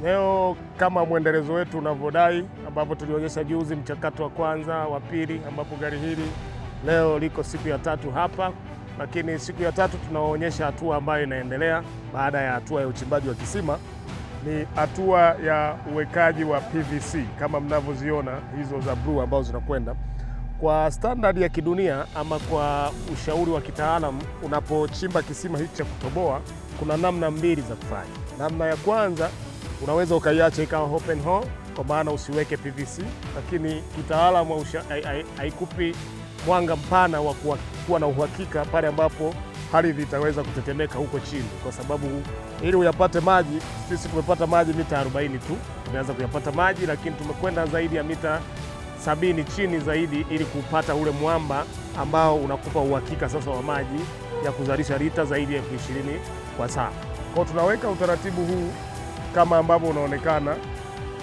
Leo kama mwendelezo wetu unavyodai, ambapo tulionyesha juzi mchakato wa kwanza, wa pili, ambapo gari hili leo liko siku ya tatu hapa, lakini siku ya tatu tunawaonyesha hatua ambayo inaendelea baada ya hatua ya uchimbaji wa kisima, ni hatua ya uwekaji wa PVC kama mnavyoziona hizo za blue ambazo zinakwenda kwa standard ya kidunia ama kwa ushauri wa kitaalamu. Unapochimba kisima hichi cha kutoboa, kuna namna mbili za kufanya. Namna ya kwanza unaweza ukaiacha ikawa open hole, kwa maana usiweke PVC, lakini kitaalamu haikupi mwanga mpana wa kuwa na uhakika pale ambapo ardhi itaweza kutetemeka huko chini, kwa sababu ili uyapate maji, sisi tumepata maji mita 40 tu, tumeanza kuyapata maji, lakini tumekwenda zaidi ya mita 70 chini zaidi ili kupata ule mwamba ambao unakupa uhakika sasa wa maji ya kuzalisha lita zaidi ya 20,000 kwa saa. Kwa tunaweka utaratibu huu kama ambavyo unaonekana.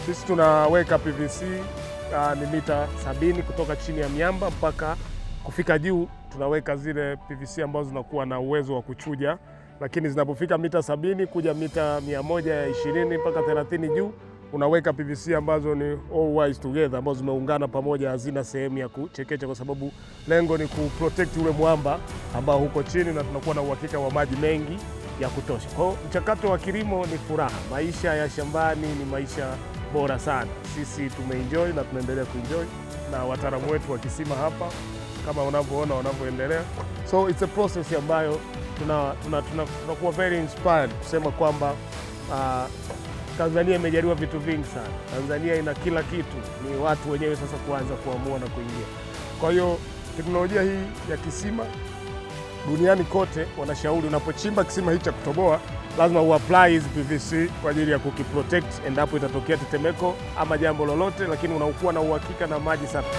Sisi tunaweka PVC ni mita 70 kutoka chini ya miamba mpaka kufika juu. Tunaweka zile PVC ambazo zinakuwa na uwezo wa kuchuja, lakini zinapofika mita 70 kuja mita 120 mpaka 30 juu unaweka PVC ambazo ni all wise together, ambazo zimeungana pamoja, hazina sehemu ya kuchekecha, kwa sababu lengo ni kuprotect ule mwamba ambao huko chini, na tunakuwa na uhakika wa maji mengi ya kutosha. Kwa hiyo mchakato wa kilimo ni furaha, maisha ya shambani ni maisha bora sana. Sisi tumeenjoy na tunaendelea kuenjoy na wataalamu wetu wa kisima hapa kama unavyoona wanavyoendelea. So it's a process ambayo tunakuwa tuna very inspired kusema kwamba Tanzania imejaliwa vitu vingi sana. Tanzania ina kila kitu, ni watu wenyewe sasa kuanza kuamua na kuingia. Kwa hiyo teknolojia hii ya kisima duniani kote wanashauri unapochimba kisima hichi cha kutoboa lazima uapply hizi PVC kwa ajili ya kukiprotect endapo itatokea tetemeko ama jambo lolote, lakini unakuwa na uhakika na maji safi.